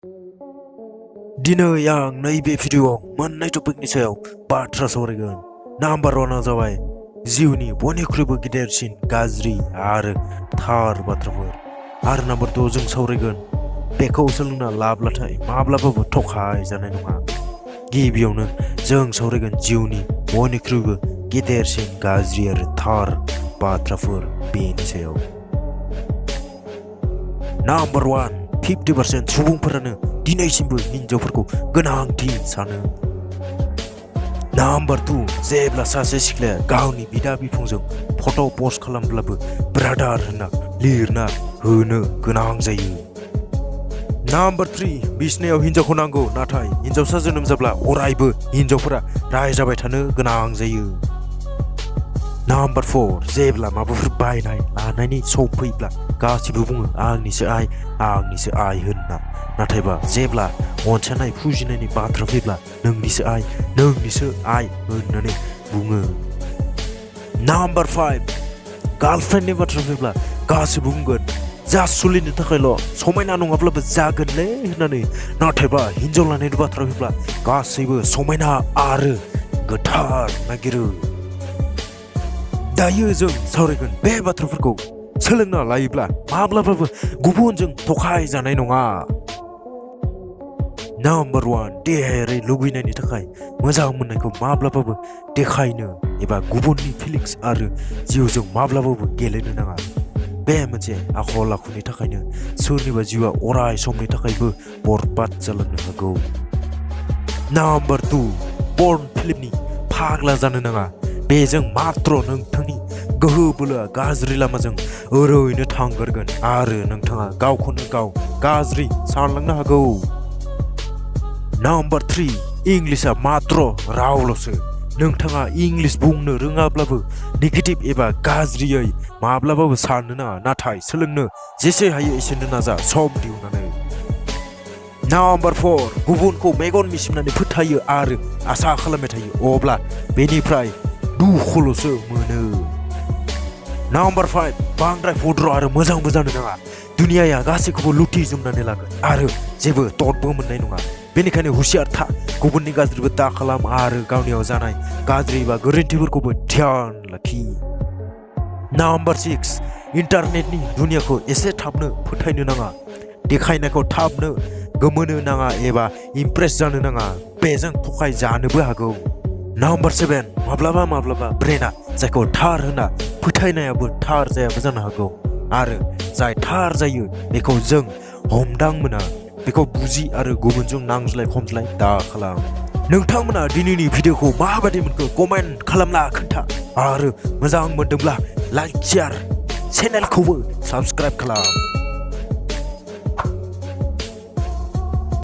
Dinner yang naibe video मोननाय टपिकनि सायाव बाथ्रा सावरायगोन। नाम्बार 1 जाबाय जिउनि बयनिख्रुइबो गिदिरसिन गाज्रि आरो थार बाथ्राफोर। आरो नाम्बार 2 जों सावरायगोन बेखौ सोलोंना लाब्लाथाय माब्लाबाबो थखाय जानाय नङा। गिबियावनो जों सावरायगोन जिउनि बयनिख्रुइबो गिदिरसिन गाज्रि आरो थार बाथ्राफोर बेनि सायाव। नाम्बार 1 50% सुबुंफोरानो दिनैसिमबो हिनजावफोरखौ गोनांथि सानो। नाम्बार 2 जेब्ला सासे सिख्लाया गावनि बिदा बिफंजों फट' पस्ट खालामब्लाबो ब्रादार होनना लिरना होनो गोनां जायो। नाम्बार 3 बिसनायाव हिनजावखौ नांगौ नाथाय हिनजावसा जोनोम जाब्ला अरायबो हिनजावफोरा रायजाबाय थानो गोनां जायो। नाम्बार 4 जेब्ला माबाफोर बायनाय लानायनि सम फैब्ला गासिबो बुङो आंनिसो आइ होनना, नाथायबा जेब्ला अनसायनाय फुजिनायनि बाथ्रा फैब्ला नोंनिसो आइ होननानै बुङो। नाम्बार 5 गार्लफ्रेन्डनि बाथ्रा फैब्ला गासिबो बुंगोन जा सोलिनो थाखायल' समायना नङाब्लाबो जागोनलै होननानै, नाथायबा हिनजाव लानायनि बाथ्रा फैब्ला गासैबो समायना आरो गोथार नागिरो। दायो जों सावरायगोन बे बाथ्राफोरखौ सोलोंना लायोब्ला माब्लाबाबो गुबुनजों थखाय जानाय नङा। नाम्बार 1 देहायारि लुबैनायनि थाखाय मोजां मोननायखौ माब्लाबाबो देखायनो एबा गुबुननि फिलिंस आरो जिउजों माब्लाबाबो गेलेनो नाङा। बे मोनसे आखल आखुनि थाखायनो सोरनिबा जिउआ अराय समनि थाखायबो बरबाद जालांनो हागौ। नाम्बार 2 पर्न फिल्मनि फाग्ला जानो नाङा। बेजों मात्र नोंथांनि गोहो बोलोआ गाज्रि लामाजों ओरैनो थांगारगोन आरो नोंथाङा गावखौनो गाव गाज्रि सानलांनो हागौ। नाम्बार 3 इंलिशआ मात्र रावल'सो। नोंथाङा इंलिश बुंनो रोङाब्लाबो नेगेटिभ एबा गाज्रियै माब्लाबाबो साननो नाङा, नाथाय सोलोंनो जेसे हायो एसेनो नाजा सम दिहुननानै। नाम्बार 4 गुबुनखौ मेगन मिसिमनानै फोथायो आरो आसा खालामबाय थायो अब्ला बेनिफ्राय दुखुल'सो मोनो। नाम्बार 5 बांद्राय भद्र आरो मोजांबो जानो नाङा। दुनियाया गासैखौबो लुथिजोबनानै लागोन आरो जेबो टटबो मोननाय नङा। बेनिखायनो हुसियार था, गुबुननि गाज्रिबो दा खालाम आरो गावनियाव जानाय गाज्रि एबा गोरोन्थिफोरखौबो ध्यान लाखि। नाम्बार 6 इन्टारनेटनि दुनियाखौ एसे थाबनो फोथायनो नाङा। देखायनायखौ थाबनो गोमोनो नाङा एबा इमप्रेस जानो नाङा, बेजों थखाय जानोबो हागौ। नाम्बार 7 माब्लाबा ब्रेना जायखौ थार होनना फोथायनायाबो थार जायाबो जानो हागौ आरो जाय थार जायो बेखौ जों हमदां मोना। बेखौ बुजि आरो गुबुनजों नांज्लाय खमज्लाय दा खालाम। नोंथांमोना दिनैनि भिडिअखौ माबायदि मोनखो कमेन्ट खालामना खोन्था आरो मोजां मोनदोंब्ला लाइक शेयार चेनेलखौबो साबस्क्राइब खालाम।